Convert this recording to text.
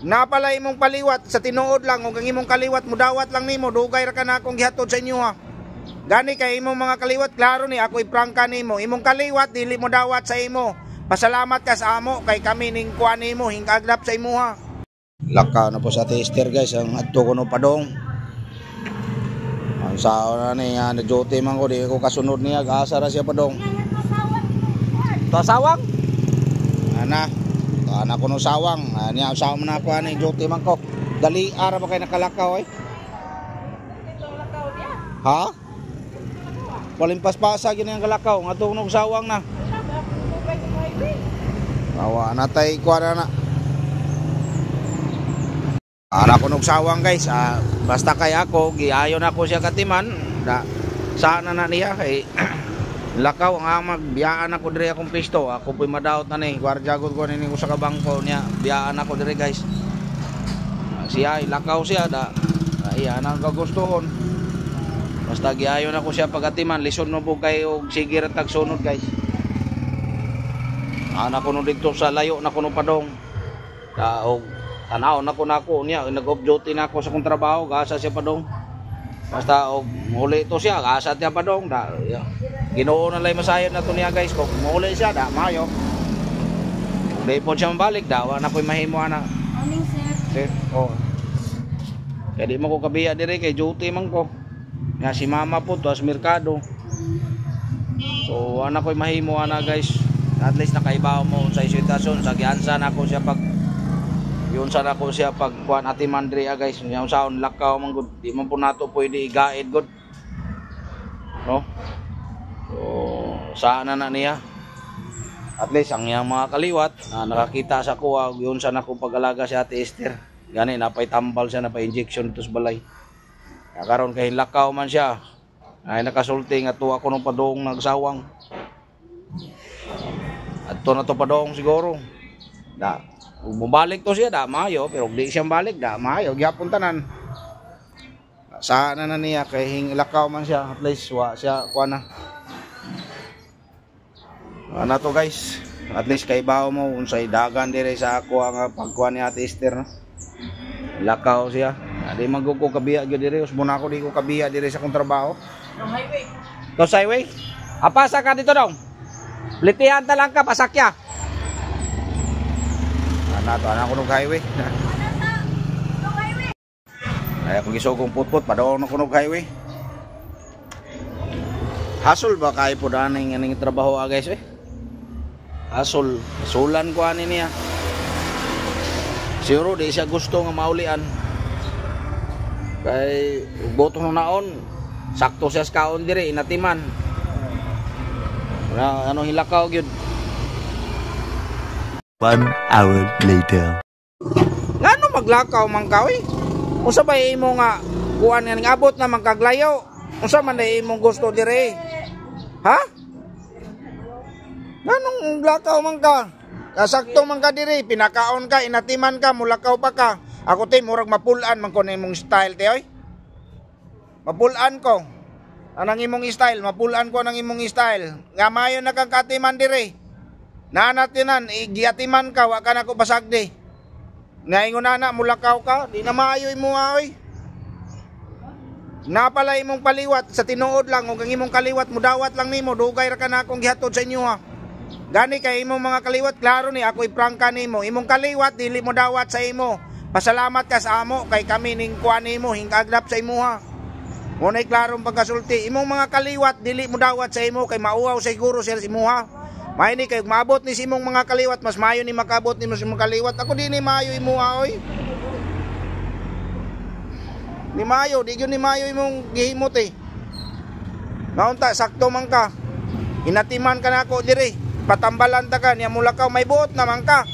Napala imong paliwat sa tinuod lang ug ang imong kaliwat mudawat lang nimo, dugay ra ka na akong gihatod sa inyo ha. Gani kay imong mga kaliwat, klaro ni ako iprangka nimo. Imong kaliwat dili mo dawat sa imo. Pasalamat ka sa amo kay kami ning kuan nimo hingkaglap sa imuha. Lakaw na po sa tester, guys, ang adto ko no padong. Ang sao na ni nga na duty man ko, di ko kasunod niya, gaasa ra siya padong. To sawang? Ana. Ana ko no sawang. Niya usawa man ako ani, duty man ko. Dali ara ba kay nakalakaw ay? Ha? Waling paspasa gini ang kalakaw ngadto nog sawang na. Awa na tay kuan na. Ana ko nog sawang, guys. Basta kay ako giayon ako siya katiman da sana na niya kay lakaw ang amag biyaan ako diri akong pisto. Ako po'y madaot na ni gwardiya gud ko nini ko sa kabangko niya, biyaan ako diri, guys. Siya lakaw siya da iya nang kagustuhon. Basta giayon ako siya pagatiman, lisod no po kay og sige ra tagsunod, guys. Ana ko no didto sa layo na kuno padong. Da og tanaw na ko nako niya, nag-off duty na ako sa kong trabaho, gasa siya padong. Basta og muli to siya, gasa siya padong da. Ya. Ginoo na lay masayod na to niya, guys. Kung muli siya da maayo. Kung di po siya mabalik da, wa na ko'y mahimo ana. Morning, sir. Sir, oh. Kaya di mo ko kabiya dire kay duty man ko. Nga si mama po to as merkado. So ana ko'y mahimo ana, guys. At least nakaibaw mo sa sitwasyon sa giansa na ako siya pag yun sa nako siya pag kuan ati mandre, guys. Nya saon lakaw man gud, di man po nato pwede i-guide gud. No? So sana na niya. At least ang iyang mga kaliwat na nakakita sa kuha yun sa nako pag-alaga si Ate Esther. Gani napay tambal siya, napay injection dito sa balay. Kaya karon kay lakaw man siya. Ay nakasulti nga tuwa ko nung padong nagsawang. Adto na to padong siguro. Da, kung bumalik to siya da maayo, pero kung di siya balik da maayo gyapon tanan. Sana na niya kay hing lakaw man siya, at least wa siya kuan na. Ano to, guys? At least kay bawo mo unsay dagan dire sa ako ang pagkuan ni Ate Esther, no. Lakaw siya. Di man gud ko kabiya gyud dire, usbon ako di ko kabiya dire sa akong trabaho. No highway. To sa highway. Apasa ka dito dong. Blitihan ta lang ka pasakya. Ana to, ana ko nog highway. Ay ako gisugong putput padong na ko nog highway. Hasol ba kay po aning aning trabaho, guys, eh? Hasol, sulan ko ani niya. Siguro di siya gusto nga maulian. Kay boto na naon, sakto siya sa kaon dire inatiman. Wala ano hilakaw gyud. 1 hour later. Ngano maglakaw man ka oy? Unsa ba imo nga kuan nga ning abot na man kaglayo? Unsa man day imong gusto dire? Ha? Nganong lakaw man ka? Sakto man ka dire, pinakaon ka, inatiman ka, mulakaw pa ka. Ako te murag mapulan man ko na imong style te oy. Mapulan ko. Anang imong style, mapulan ko ang imong style. Nga mayo na kang katiman dire. Naanatinan, igiatiman ka, wa ka na ko basagdi. Ngaingon na mulakaw ka, di na maayo imo oy. Napala imong paliwat sa tinuod lang ug ang imong kaliwat mudawat lang nimo, dugay ra ka na akong gihatod sa inyo ha. Gani kay imong mga kaliwat, klaro ni ako iprangka nimo. Imong kaliwat dili mo dawat sa imo. Pasalamat ka sa amo kay kami ning kuan nimo hingkaglap sa imuha. Muna'y klarong pagkasulti. Imong mga kaliwat dili mo dawat sa imo kay mauaw siguro sila sa imuha. May ni kay maabot ni sa imong mga kaliwat, mas maayo ni makabot ni sa imong kaliwat. Ako di ni maayo imuha oy. Ni maayo, di gyud ni maayo imong gihimot eh. Naunta sakto man ka. Inatiman ka na ako dire. Patambalan ta ka niya mulakaw, may buot naman ka.